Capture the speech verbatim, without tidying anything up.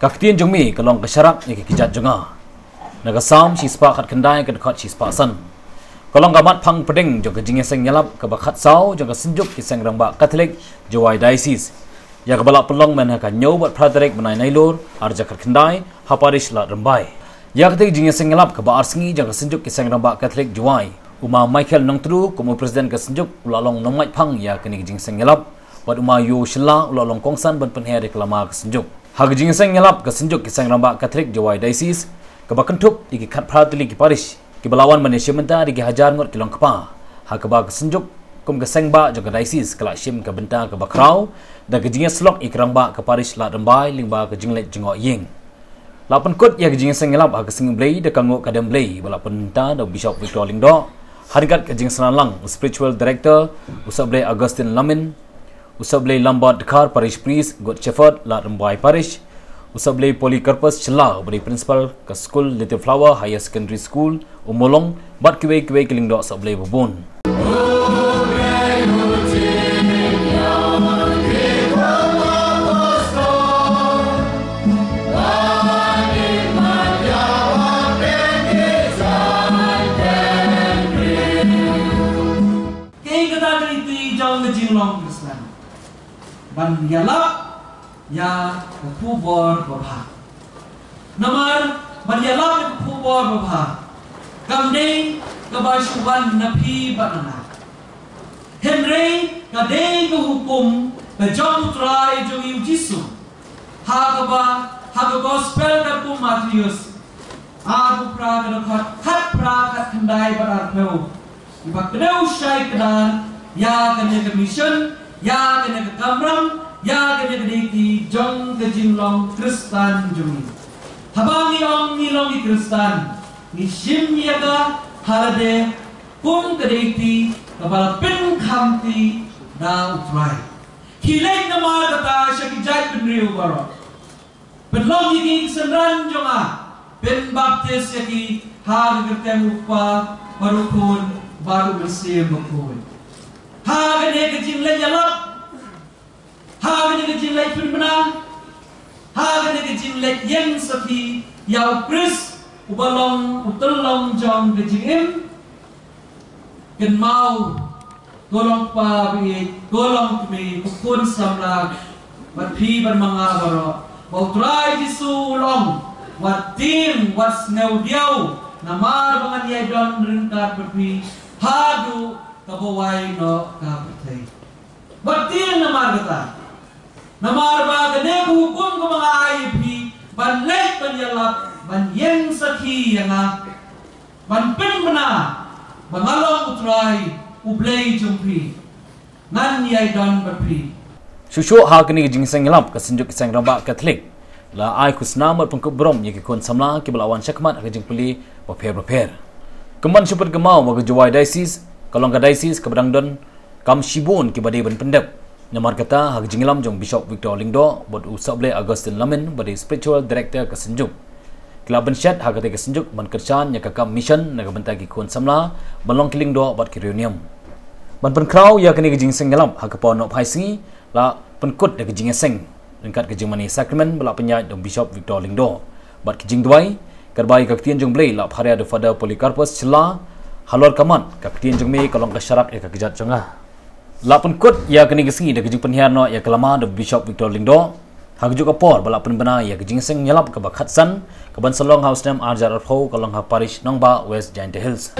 Ka ktien jong me ka long ka sharak ïa ki kjat jong nga. Na ka Salm shispah khatkhyndai ka dkhot shispah san. Ka long ka mat phang pdeng jong ka jingïaseng ïalap kaba khatsaw jong ka Synjuk ki Seng Rangbah Katholik Jowai Diocese, ïa kaba la pynlong mynha ka hynñiew bad phra tarik bnai Nailur arhajar khatkhyndai ha parish Lad Rymbai. Ïa katei ka jingïaseng ïalap kaba arsngi jong ka Synjuk ki Seng Rangbah Katholik Jowai, u Ma Michael Nongtdu kum u president ka Synjuk u la long nongmat phang ïa kane ka jingïaseng ïalap, bad u Ma Ïew Shylla u la long kongsan ban pynher ïa ka lama ka Synjuk. Ha ka jingïaseng ïalap ka Synjuk ki Seng Rangbah Katholik Jowai Diocese, kaba kynthup ïa ki khatphra tylli ki parish kiba la wan ban ïashim bynta da ki hajar ngut ki longkpa, ha kaba ka Synjuk kum ka seng bah jong ka diocese ka la shim ka bynta kaba khraw da ka jingïasyllok ïa ki rangbah ka parish Lad Rymbai lyngba ka jingleit jngoh ïing. La pynkut ïa ka jingïaseng ïalap ha ka sngi Blei da ka nguh ka dem Blei ba la pynmynta da u Bishop Victor Lyngdoh, ha ryngkat ka jingsngew lang u spiritual director, u Sopblei Augustine Lamin, u Sopblei Lambert Dkhar, parish priest, Good Shepherd, Lad Rymbai Parish, u Sopblei Polycarpus Shylla uba dei principal ka skul Little Flower Higher Secondary School, u Mulong, bad kiwei kiwei ki lyngdoh Sopblei babun. Kaei kata ka lynti jong ka jinglong Khristan? Ban ïalap ïa ka khubor babha. Namar ban ïalap ïa ka khubor babha kam dei kaba shu wan na phi bad na nga. Hynrei ka dei ka hukum ka jong u Trai jong ngi u Jisu. Ha kaba, ha ka gospel katkum u Mathaios, arphew phra ka dkhot khatphra, khatkhyndai bad arphew. Iba kdew shai kdar ïa kane ka mission, ïa kane ka kamram, ïa kane ka deiti jong ka jinglong Khristan jong ngi. Haba ngi ong ngi long ki Khristan, ngi shim ïa ka ha lade kum ka deiti kaba la pynkhamti da u Trai. Khie leit namar kata sha ki jaitbynriew baroh. Pynlong ïa ki synran jong nga, pynbaptis ïa ki ha ka kyrteng u Kpa bad u Khun bad u Mynsiem Bakhuid. Ha kane ka jingleit ïalap, ha kane ka jingleit pynbna, ha kane ka jingleit ïeng sakhi ïa u Khrist uba long u tyllong jong ka jingim. Kynmaw, ko longkpa baieit, ko longkmie, ko khun samla, bad phi bad ma nga baroh, ba u Trai Jisu u long, wat tieng, wat sngew diaw, namar ba ngan ïai don ryngkat bad phi haduh kaba wai noh ka pyrthei. Wat tieng namar kata. Namar ba kane ka hukum kaba nga ai ïa phi, ban leit ban ïalap, ban ïeng sakhi ïa nga, ban pynbna ba nga long u Trai, u Blei jong phi. Ngan ïai don bad phi. Shuh shuh ha kane ka jingïaseng ïalap ka Synjuk ki Seng Rangbah Katholik la ai khusnam bad pynkup burom ïa ki khun samla kiba la wan shakhmat ha ka jingpule bapher bapher. Kumban shu pynkynmaw ba ka Jowai Diocese ka long ka diocese kaba dang don kam shibun kiba dei ban pyndep. Namar kata ha ka jingïalam jong Bishop Victor Lyngdoh bad u Sopblei Augustine Lamin ba dei spiritual director ka Synjuk, ki la pynshet ha katei ka Synjuk ban kyrshan ïa ka kam mission na ka bynta ki khun samla ban long ki lyngdoh bad ki riewniam. Ban pynkhraw ïa kane ka jingïaseng ïalap ha ka por nohphai sngi la pynkut da ka jingïaseng ryngkat ka jingmane sakramen ba la pynïaid da u Bishop Victor Lyngdoh bad ki jingduwai, katba ïa ka ktien jong u Blei la pharia da u Father Polycarpus Shylla. Halor ka mat, ka ktien jong me ka long ka sharak ïa ka kjat jong nga. La pynkut ïa kane ka sngi da ka jingpynhiar noh ïa ka lama da u Bishop Victor Lyngdoh ha kajuh ka por ba la pynbna ïa ka jingïaseng ïalap kaba khatsan kaban sa long ha u snem arhajar arphew, ka long ha parish Nongbah, West Jaintia Hills.